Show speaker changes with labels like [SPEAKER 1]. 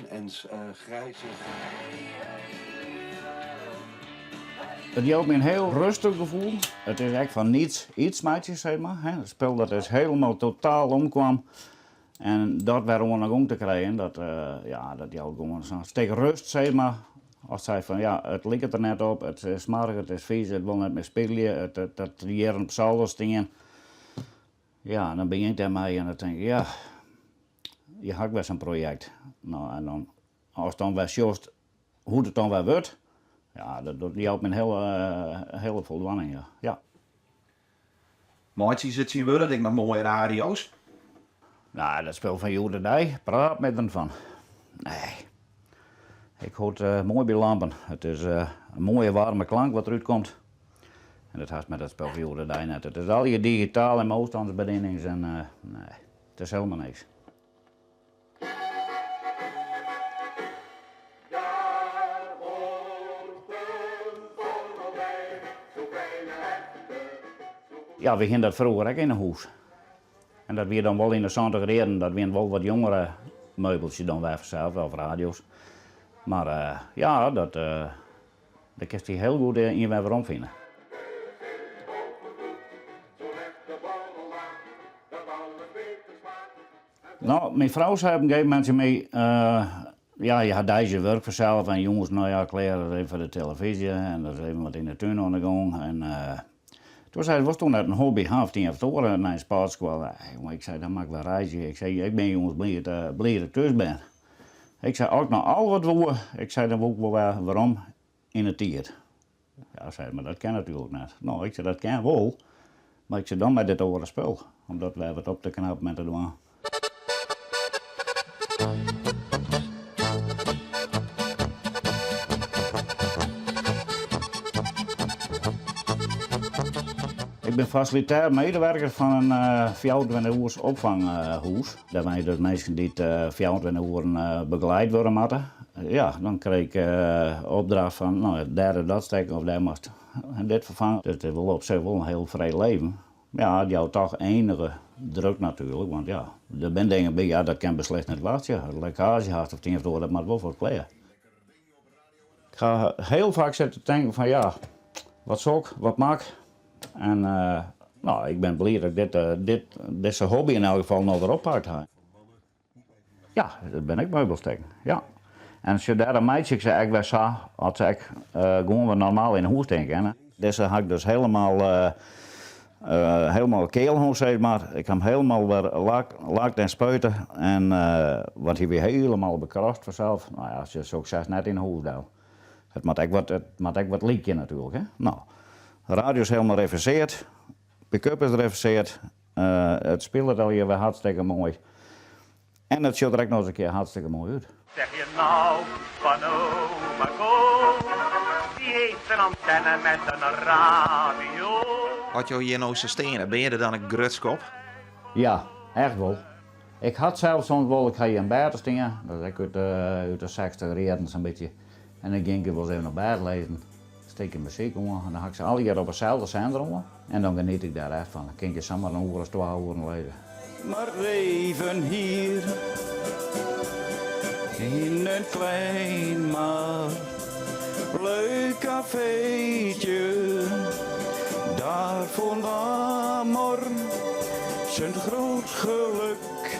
[SPEAKER 1] En grijzig.
[SPEAKER 2] It jout my in hiel rêstich gefoel. It is ek fan niets iets meitsje, sis mar. It spul dat is hielendal totaal omkwam. En dat wer oan 'e gong te krijen, dat, ja, dat jout gewoan sa'n stik rêst, sis mar. As sei fan ja, it liket der net op, it is smoarch, it is fiis, it wol net mear spylje, it hat jierren op solder stien. Ja, en dan begjin ik dêrmei en dan tink ik, ja, hjir ha ik wer sa'n projekt. No, en dan, ast dan wer sjochst hoe't it dan wer wurdt, ja, dat jout my in hiele, hiele foldwaning, ja. Ja.
[SPEAKER 3] Meitsje se tsjintwurdich ek noch moaie radio's?
[SPEAKER 2] No, dat spul fan hjoed-de-dei, praat my der fan. Nee. Ik hâld moai by lampen. It is in moaie waarme klank wat derút komt. En dat hast mei dat spul fan hjoed-de-dei net. It is allegear digitaal en mei ôfstânsbedienings en nee, it is helemaal niks. Ja, we hiene dat froeger ek yn 'e hûs. En dat wie dan wol yn de santiger jierren, dat wiene wol wat jongere meubeltsjes dan wer fansels, of radio's. Mar ja, dat, dêr kinst dy hiel goed yn wer werom fine. No, myn frou sei op in gegeven momint tsjin my, ja, je ha deis je wurk fansels en jûns, no ja, klear, dat is even foar de telefyzje en dat is even wat yn de tún oan de gong. En toen sei se, wolsto net in hobby ha of it ien of it oar nei in sportskoalle? Jonge, ik sei, dan moat ik wer reizgje. Ik sei, ik bin jûns bliid, bliid dat ik thús bin. Ik sei, as ik no al wat woe, ik sei, dan woe ik wol wer werom yn 'e tiid. Ja, sei se, mar dat kin natuerlik net. No, ik sei, dat kin wol, mar ik sei, dan mei dit oare spul, om dat wer wat op te knappen en te dwaan. Ik bin fasilitêr medewerker fan in 24 oers opfanghûs. Dêr wenje dus minsken dy't 24 oeren begeleid wurde moatte. Ja, dan krij ik opdracht fan, no, dêr is dat stikken of dêr moatst dit ferfange. Dus it is wol op sich wol in hiel frij leven. Mar ja, it jout toch enige druk natuerlik, want ja, der binne dingen by, ja, dat kin beslist net wachtsje. Lekkaazje hast of it ien of it oar, dat moat wol fuort klear. Ik ha hiel faak sitten te tinken fan ja, wat sil ik, wat moat ik? En no, ik bin bliid dat ik dit, dit, dizze hobby yn elk gefal no wer oppakt ha. Ja, dat bin ek meubelstikken, ja. En sjoch, dêrom meitsje ik se ek wer sa, at se ek gewoan wer normaal yn 'e hûs stean kinne. Dizze ha ik dus helemaal, helemaal keal hân, sis mar. Ik ha him helemaal wer lakt en spuite. En, want hy wie helemaal bekrast fansels. No ja, sjoch, soks setst net yn 'e hûs del. It moat ek wat, it moat ek wat lykje natuerlik, hè. No, de radio is helemaal reviseard, pick-up is reviseard. It spilet allegear wer hartstikke moai. En it sjocht der ek nochris in kear hartstikke moai út.
[SPEAKER 4] Zeg je nou van oma Ko, die heeft een antenne met een radio.
[SPEAKER 3] As jo hjir no sa steane, binne je der dan ek grutsk op?
[SPEAKER 2] Ja, echt wol. Ik had sels soms wol, ik ha hjir in bêd te stean, dat is ek út de sechstiger jierren sa'n bytsje. En dan gean ik wolris even op bêd lizzen. Steek ik muzyk oan en dan ha ik se allegear op deselde sender oan en dan geniet ik dêr echt fan. Dan kin ik hjir samar in oere of twa oeren lizze.
[SPEAKER 5] Maar even hier in een klein maar leuk cafeetje. Daar vond Amor zijn groot geluk.